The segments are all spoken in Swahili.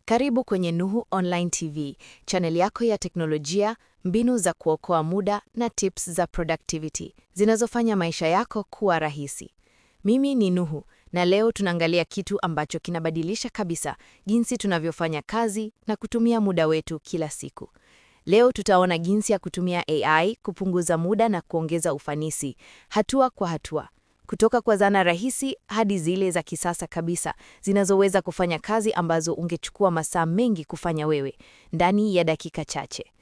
Karibu kwenye Nuhu Online TV, channel yako ya teknolojia, mbinu za kuokoa muda na tips za productivity zinazofanya maisha yako kuwa rahisi. Mimi ni Nuhu na leo tunaangalia kitu ambacho kinabadilisha kabisa jinsi tunavyofanya kazi na kutumia muda wetu kila siku. Leo tutaona jinsi ya kutumia AI kupunguza muda na kuongeza ufanisi, hatua kwa hatua. Kutoka kwa zana rahisi hadi zile za kisasa kabisa zinazoweza kufanya kazi ambazo ungechukua masaa mengi kufanya wewe ndani ya dakika chache.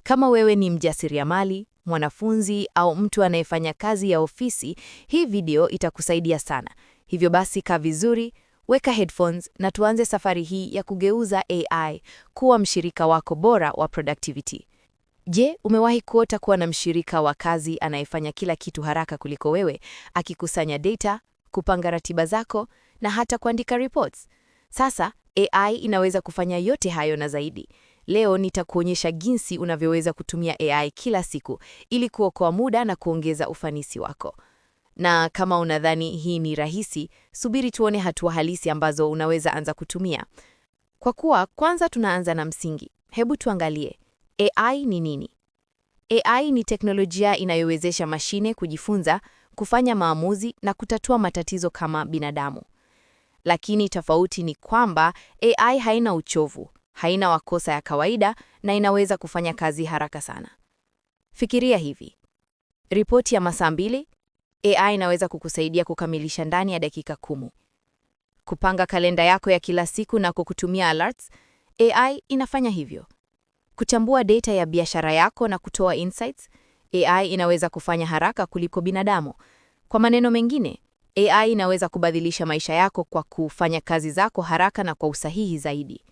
Kama wewe ni mjasiriamali, mwanafunzi au mtu anayefanya kazi ya ofisi, hii video itakusaidia sana. Hivyo basi kaa vizuri, weka headphones na tuanze safari hii ya kugeuza AI kuwa mshirika wako bora wa productivity. Je, umewahi kuota kuwa na mshirika wa kazi anayefanya kila kitu haraka kuliko wewe, akikusanya data, kupanga ratiba zako na hata kuandika reports? Sasa AI inaweza kufanya yote hayo na zaidi. Leo nitakuonyesha jinsi unavyoweza kutumia AI kila siku ili kuokoa muda na kuongeza ufanisi wako. Na kama unadhani hii ni rahisi, subiri tuone hatua halisi ambazo unaweza anza kutumia. Kwa kuwa kwanza tunaanza na msingi. Hebu tuangalie AI ni nini? AI ni teknolojia inayowezesha mashine kujifunza, kufanya maamuzi na kutatua matatizo kama binadamu. Lakini tofauti ni kwamba AI haina uchovu, haina makosa ya kawaida na inaweza kufanya kazi haraka sana. Fikiria hivi. Ripoti ya masaa 2, AI inaweza kukusaidia kukamilisha ndani ya dakika 10. Kupanga kalenda yako ya kila siku na kukutumia alerts, AI inafanya hivyo. Kuchambua data ya biashara yako na kutoa insights, AI inaweza kufanya haraka kuliko binadamu. Kwa maneno mengine, AI inaweza kubadilisha maisha yako kwa kufanya kazi zako haraka na kwa usahihi zaidi.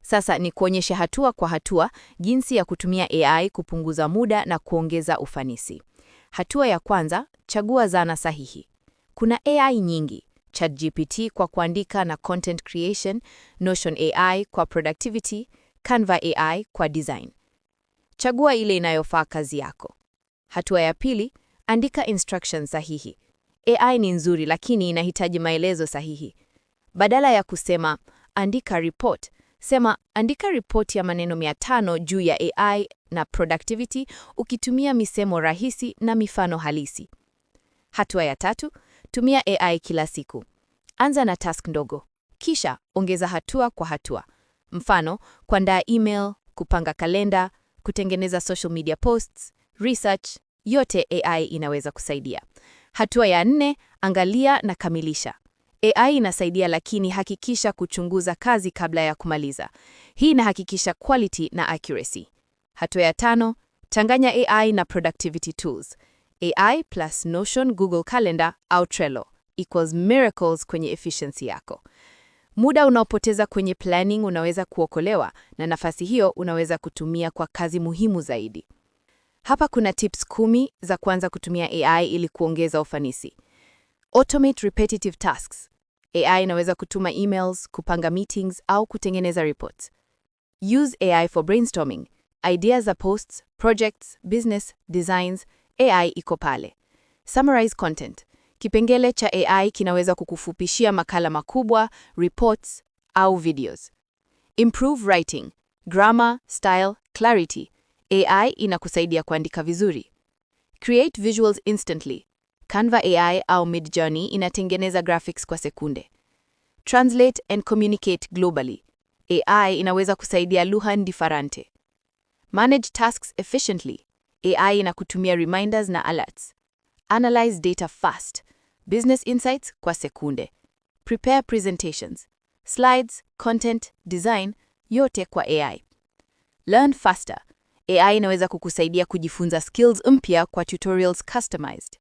Sasa ni kuonyesha hatua kwa hatua jinsi ya kutumia AI kupunguza muda na kuongeza ufanisi. Hatua ya kwanza, chagua zana sahihi. Kuna AI nyingi: ChatGPT kwa kuandika na content creation, Notion AI kwa productivity, Canva AI kwa design. Chagua ile inayofaa kazi yako. Hatua ya pili, andika instructions sahihi. AI ni nzuri lakini inahitaji maelezo sahihi. Badala ya kusema "andika report", sema "andika report ya maneno 500 juu ya AI na productivity ukitumia misemo rahisi na mifano halisi." Hatua ya tatu, tumia AI kila siku. Anza na task ndogo, kisha ongeza hatua kwa hatua. Mfano, kuandaa email, kupanga kalenda, kutengeneza social media posts, research, yote AI inaweza kusaidia. Hatua ya nne, angalia na kamilisha. AI inasaidia lakini hakikisha kuchunguza kazi kabla ya kumaliza. Hii inahakikisha quality na accuracy. Hatua ya tano, changanya AI na productivity tools. AI plus Notion, Google Calendar au Trello equals miracles kwenye efficiency yako. Muda unaopoteza kwenye planning unaweza kuokolewa na nafasi hiyo unaweza kutumia kwa kazi muhimu zaidi. Hapa kuna tips 10 za kuanza kutumia AI ili kuongeza ufanisi. Automate repetitive tasks. AI inaweza kutuma emails, kupanga meetings au kutengeneza reports. Use AI for brainstorming. Ideas za posts, projects, business, designs, AI iko pale. Summarize content. Kipengele cha AI kinaweza kukufupishia makala makubwa, reports au videos. Improve writing. Grammar, style, clarity. AI inakusaidia kuandika vizuri. Create visuals instantly. Canva AI au Midjourney inatengeneza graphics kwa sekunde. Translate and communicate globally. AI inaweza kusaidia lugha different. Manage tasks efficiently. AI inakutumia reminders na alerts. Analyze data fast. Business insights kwa sekunde. Prepare presentations. Slides, content, design, yote kwa AI. Learn faster. AI inaweza kukusaidia kujifunza skills mpya kwa tutorials customized.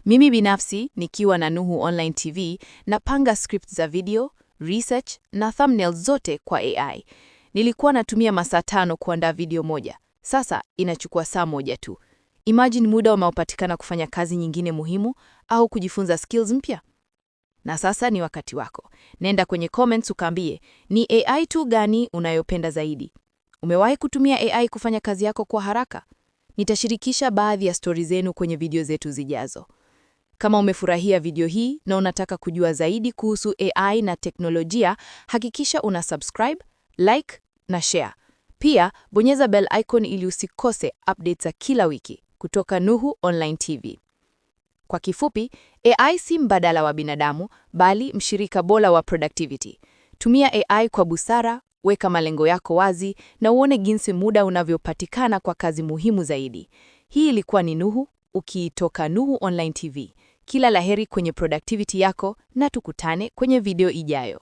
Mimi binafsi nikiwa na Nuhu Online TV napanga script za video, research na thumbnails zote kwa AI. Nilikuwa natumia masaa 5 kuandaa video moja. Sasa inachukua saa 1 tu. Imagine muda unaopatikana kufanya kazi nyingine muhimu au kujifunza skills mpya. Na sasa ni wakati wako. Nenda kwenye comments ukaambie ni AI tool gani unayopenda zaidi. Umewahi kutumia AI kufanya kazi yako kwa haraka? Nitashirikisha baadhi ya stori zenu kwenye video zetu zijazo. Kama umefurahia video hii na unataka kujua zaidi kuhusu AI na teknolojia, hakikisha una subscribe, like na share. Pia bonyeza bell icon ili usikose updates za kila wiki kutoka Nuhu Online TV. Kwa kifupi, AI si mbadala wa binadamu, bali mshirika bora wa productivity. Tumia AI kwa busara, weka malengo yako wazi na uone jinsi muda unavyopatikana kwa kazi muhimu zaidi. Hii ilikuwa ni Nuhu ukiitoka Nuhu Online TV. Kila laheri kwenye productivity yako na tukutane kwenye video ijayo.